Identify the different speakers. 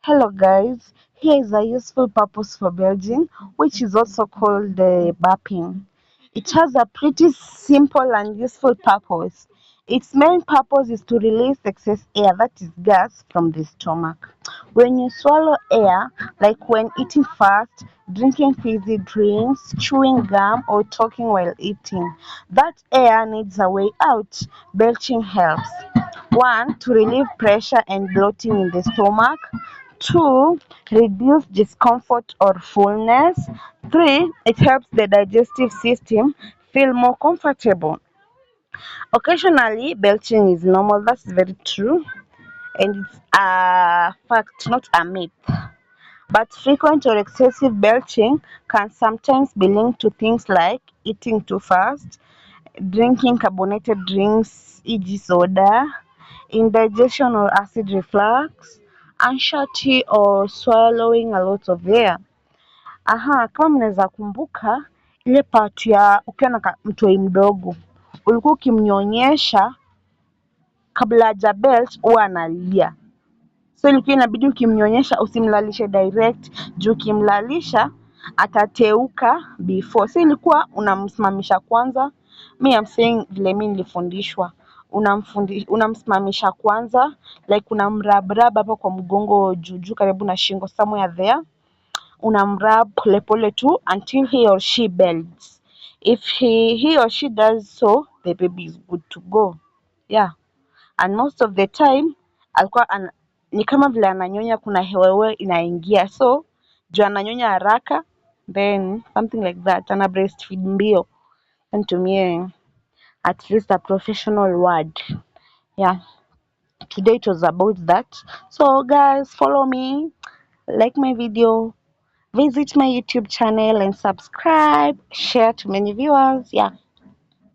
Speaker 1: Hello guys, here is a useful purpose for belching, which is also called burping. It has a pretty simple and useful purpose. Its main purpose is to release excess air, that is gas, from the stomach. When you swallow air, like when eating fast, drinking fizzy drinks, chewing gum, or talking while eating, that air needs a way out. Belching helps. 1. To relieve pressure and bloating in the stomach. 2. Reduce discomfort or fullness. 3. It helps the digestive system feel more comfortable. Occasionally, belching is normal. That's very true. And it's a fact, not a myth. But frequent or excessive belching can sometimes be linked to things like eating too fast, drinking carbonated drinks, e.g. soda, indigestion or acid reflux, anxiety or swallowing a lot of air. Aha, kama mnaweza kumbuka ile part ya ukiwa na mtoi mdogo ulikuwa ukimnyonyesha kabla haja belch huwa analia, so ilikuwa inabidi ukimnyonyesha usimlalishe direct, juu ukimlalisha atateuka before. So ilikuwa unamsimamisha kwanza. Me, I'm saying vile mi nilifundishwa, unamsimamisha kwanza, like unamrub rub hapo kwa mgongo juu juu karibu na shingo, somewhere there, unamrub polepole tu until he or she belches. If he or she does so, the baby is good to go. Yeah, and most of the time alikuwa ni kama vile ananyonya, kuna hewa hewa inaingia, so juu ananyonya haraka, then something like that, ana breastfeed mbio. Nitumie at least a professional word. Yeah, today it was about that. So guys, follow me, like my video, visit my YouTube channel and subscribe, share to many viewers. Yeah.